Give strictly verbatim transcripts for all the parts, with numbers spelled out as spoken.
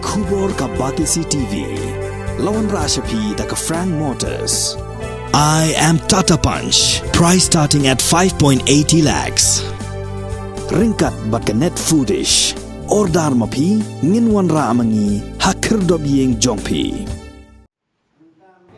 Khubor ka Batesi T V. La wanrah sha phi da ka Frank Motors. I am Tata Punch. Price starting at five point eighty lakhs. Ryngkat bad ka Net Foodish. Order ma phi, ngin wanrah ma ngi ha khyrdop ïing jong phi.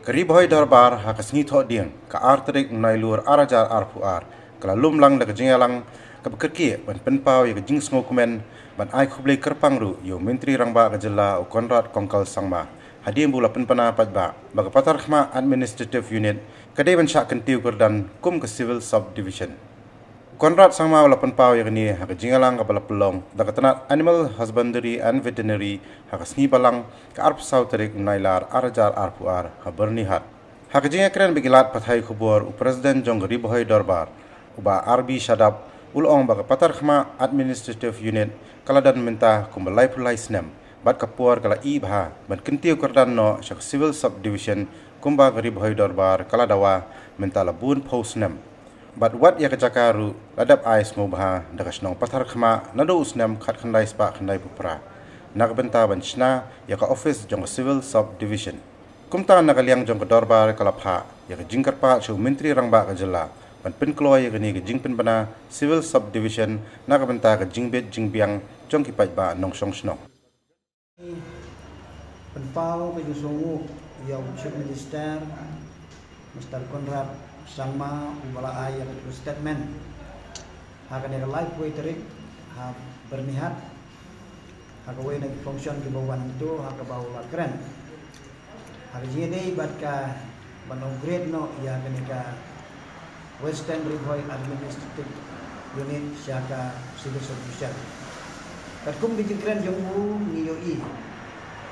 Ka Ri Bhoi Dorbar ha ka sngi Thohdieng, ka ar tarik Nailur ar hajar arphew ar, ka la lum lang da ka jingïalang kaba kyrkieh ban pynpaw ïa ka jingsngewkmen ban ai khublei kyrpang ruh ïa u Myntri Rangbah ka Jylla u Conrad Kongkal Sangma hadien ba u la pynbna paidbah ba ka Patharkhmah Administrative Unit ka dei ban shah kyntiew kyrdan kum ka Civil Subdivision. Conrad Sangma u la pynpaw ïa kane ha ka jingïalang kaba la pynlong da ka tnat Animal Husbandry and Veterinary ha ka sngi Balang, ka arphew saw tarik Nailar ar hajar arphew ar ha Byrnihat. Ha ka jingïakren bad ki lad pathai khubor, u President jong ka Ri Bhoi Dorbar, u Bah R B Shadap, u la ong ba ka Patharkhmah Administrative Unit ka la don mynta kumba laiphew lai snem bad ka por ka la ih bha ban kyntiew kyrdan noh sha ka Civil Subdivision kumba ka Ri Bhoi Dorbar ka la dawa mynta la bun phew snem. Bad wat ïa ka jaka ruh la dep ai sngewbha da ka shnong Patharkhmah naduh u snem khatkhyndai spah khyndaiphew phra na ka bynta ban shna ïa ka office jong ka Civil Subdivision. Kumta na ka liang jong ka Dorbar ka la phah ïa ka jingkyrpad sha u Myntri Rangbah ka Jylla ban pynkloi ïa kane ka jingpynbna Civil Subdivision na ka bynta ka jingbit jingbiang jong ki paidbah nongshong shnong. Pynpaw ka jingsngewnguh ïa u Chief Minister, Mister Conrad Sangma, uba la ai ïa ka statement ha kane ka laiphew tarik ha Byrnihat, ha kawei na ki function kiba wan hangto, ha kaba u la kren ha ka jingïadei bad ka ban upgrade noh ïa kane ka Western Ri Bhoi Administrative Unit sha ka Civil Subdivision. Katkum ki jingkren jong u, ngi ïohi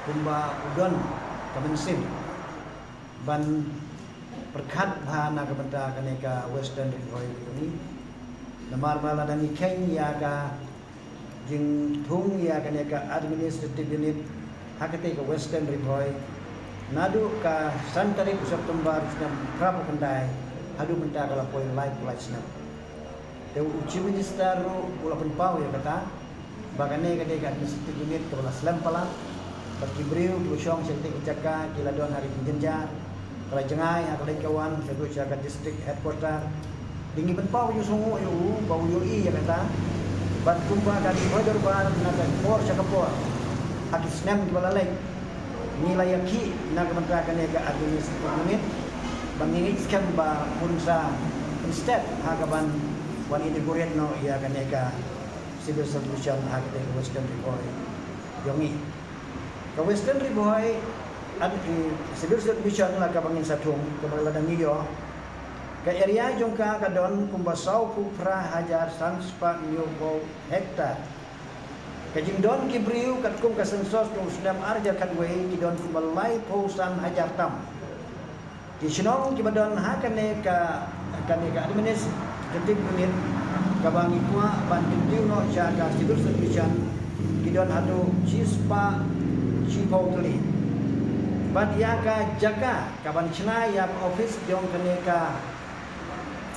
kumba u don ka mynsiem ban pyrkhat bha na ka bynta kane ka Western Ri Bhoi jong ngi. Namar ba lada ngi kheiñ ïa ka jingthung ïa kane ka Administrative Unit ha katei ka Western Ri Bhoi, naduh ka san tarik u September snem phra phew khyndai haduh mynta ka la poi laiphew lai snem. Te u Chief Minister ruh u la pynpaw ïa kata ba kane ka dei ka Administrative Unit kaba la slem palat, bad ki briew kiba shong sha katei ka jaka ki la don ha ki jingjynjar, ka la jngai ha ka leit ka wan shaduh sha ka District Headquarter. Te ngi pynpaw ka jingsngewnguh ïa u ba u ïohi ïa kata. Bad kumba ka Ri Bhoi Dorbar na ka por sha ka por ha ki snem kiba la leit, ngi la ïakhih na ka bynta kane ka Administrative Unit, ba ngi ngeit skhem ba un sa pynstet ha kaban wan inaugurate noh ïa kane ka Civil Subdivision ha katei ka Western Ri Bhoi jong ngi. Ka Western Ri Bhoi, ad-, i, Civil Subdivision la kaba ngin sa thung, kaba lada ngi ïoh, ka area jong ka ka don kumba sawphew phra hajar san spah hynñiewphew hektar. Ka jingdon ki briew katkum ka census jong u snem ar hajar khatwei ki don kumba laiphew san hajar tam. Ki shnong kiba don ha kane ka, kane ka Administrative Unit kaba ngi kwah ban kyntiew noh sha ka Civil Subdivision ki don haduh shispah shiphew tylli. Bad ïa ka jaka kaban shna ïa ka office jong kane ka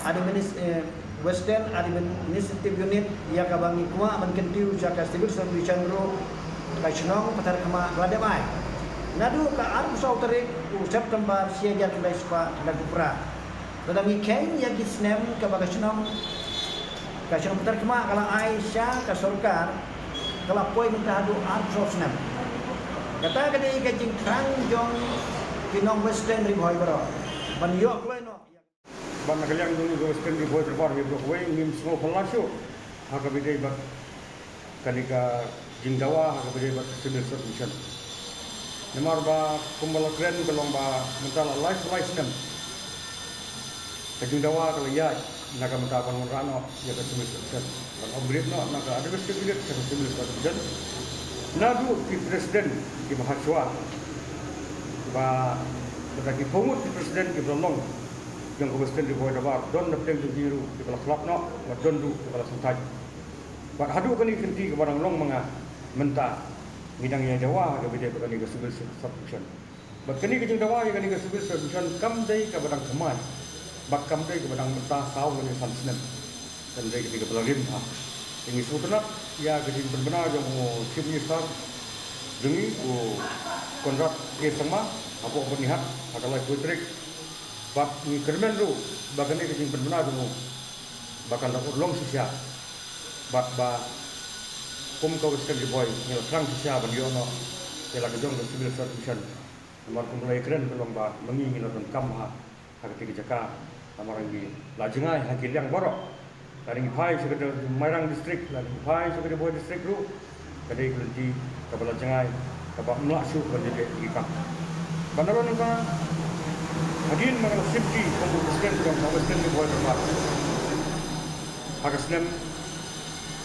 Adminis-, eh, Western Administrative Unit ïa kaba ngi kwah ban kyntiew sha ka Civil Subdivision ruh ka shnong Patharkhmah ka la dep ai. Naduh ka arphew saw tarik u September shi hajar khyndai spah khyndaiphew phra. Lada ngi kheiñ ïa ki snem kaba ka shnong, ka shnong Patharkhmah ka la ai sha ka sorkar, ka la poi mynta haduh arphew saw snem. Kata ka dei ka jingthrang jong ki nong Western Ri Bhoi baroh ban ïoh kloi noh. Bad na ka liang jong ngi ka Western Ri Bhoi Dorbar hi baroh kawei ngim sngew phylla shuh ha kaba ïadei bad kane ka jingdawa ha kaba ïadei bad ka Civil Subdivision. Namar ba kumba la kren ka long ba mynta la laiphew lai snem ka jingdawa ka la ïaid na ka bynta ban wanrah noh ïa ka Civil Subdivision, ban upgrade noh na ka Administrative Unit sha ka Civil Subdivision. Naduh ki president kiba hashwa, ba kata ki pyngut ki president kiba la long jong ka Western Ri Bhoi Dorbar, don na pdeng jong ki ruh kiba la khlad noh, bad don ruh kiba la shongthait. Bad haduh kane ka kynti kaba dang long ma nga mynta, ngi dang ïa dawa ha kaba ïadei bad kane ka Civil Subdivision. Bad kane ka jingdawa ïa kane ka Civil Subdivision kam dei kaba dang thymmai, bad kam dei kaba dang mynta saw lane san snem. Kan dei kaba la rim bha. Te ngi sngewtynnat ïa ka jingpynbna jong u Chief Minister Jong ngi u Conrad K Sangma, hapoh Byrnihat, ha ka laiphew tarik. Bad ngi kyrmen ruh ba kane ka jingpynbna jong u ba kan da urlong shisha. Bad ba kum ka Western Ri Bhoi ngi la thrang shisha ban ïoh noh ïa la ka jong ka civil subdivision. Namar kum la ïakren ka long ba ma ngi ngi la donkam ha ha kata ka jaka, namar ngi la jngai ha ki liang baroh. Lada ngi phai sha ka Mairang district, lada ngi phai sha ka Ri Bhoi district ruh, ka dei ka lynti kaba la jngai, kaba ym lah shuh ban ïaleh ïa ki kam. Ban da ruh nangta, hadien ba nga la shim kti kum u president jong ka Western Ri Bhoi Parbat ha ka snem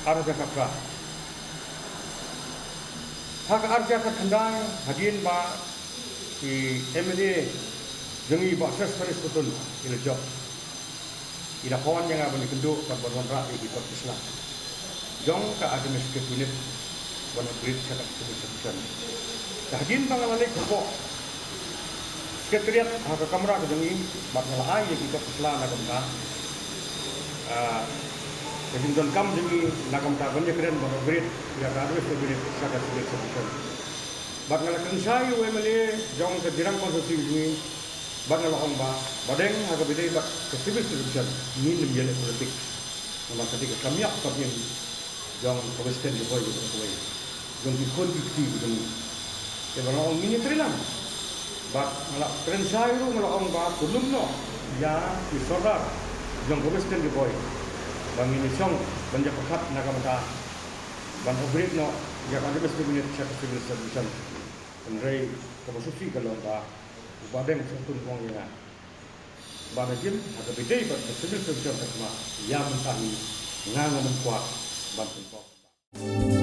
ar hajar khatphra. Ha ka ar hajar khatkhyndai, hadien ba i MLA jong ngi Bah Shrestha Rispatun i la jop, i la phone ïa nga ban ïakynduh bad ban wanrah ïa ki kot ki sla jong ka administrative unit ban upgrade sha ka civil subdivision. Te hadien ba nga la leit hapoh Secretariat ha ka kamra ka jong ngi bad nga la ai ïa ki kot ki sla na ka bynta, ah, ka jingdonkam jong ngi na ka bynta ban ïakren ban upgrade ïa ka administrative unit sha ka civil subdivision. Bad nga la kren shai ïa u MLA jong ka Jirang constituency jong ngi, bad nga la ong ba, ba dang ha kaba ïadei bad ka civil subdivision ngin ym ïaleh politik. Namar ka dei ka kam ïap kam im jong ka Western Ri Bhoi jong ka, jong ki khun ki kti ki jong ngi. Te ba nga la ong ngin ïatrei lang. Bad nga la kren shai ruh nga la ong ba to lum noh ïa ki sordar jong ka Western Ri Bhoi ba ngin ïa shong ban ïa pyrkhat na ka bynta ban upgrade noh ïa ka administrative unit sha ka civil subdivision. Hynrei kaba sngewsih ka long ba u Bah Deng Sengkun u ong ïa nga ba na jin ha kaba ïadei bad ka civil subdivision ka Chakma, ïa mynta hi nga ngam kwah ban pynpaw.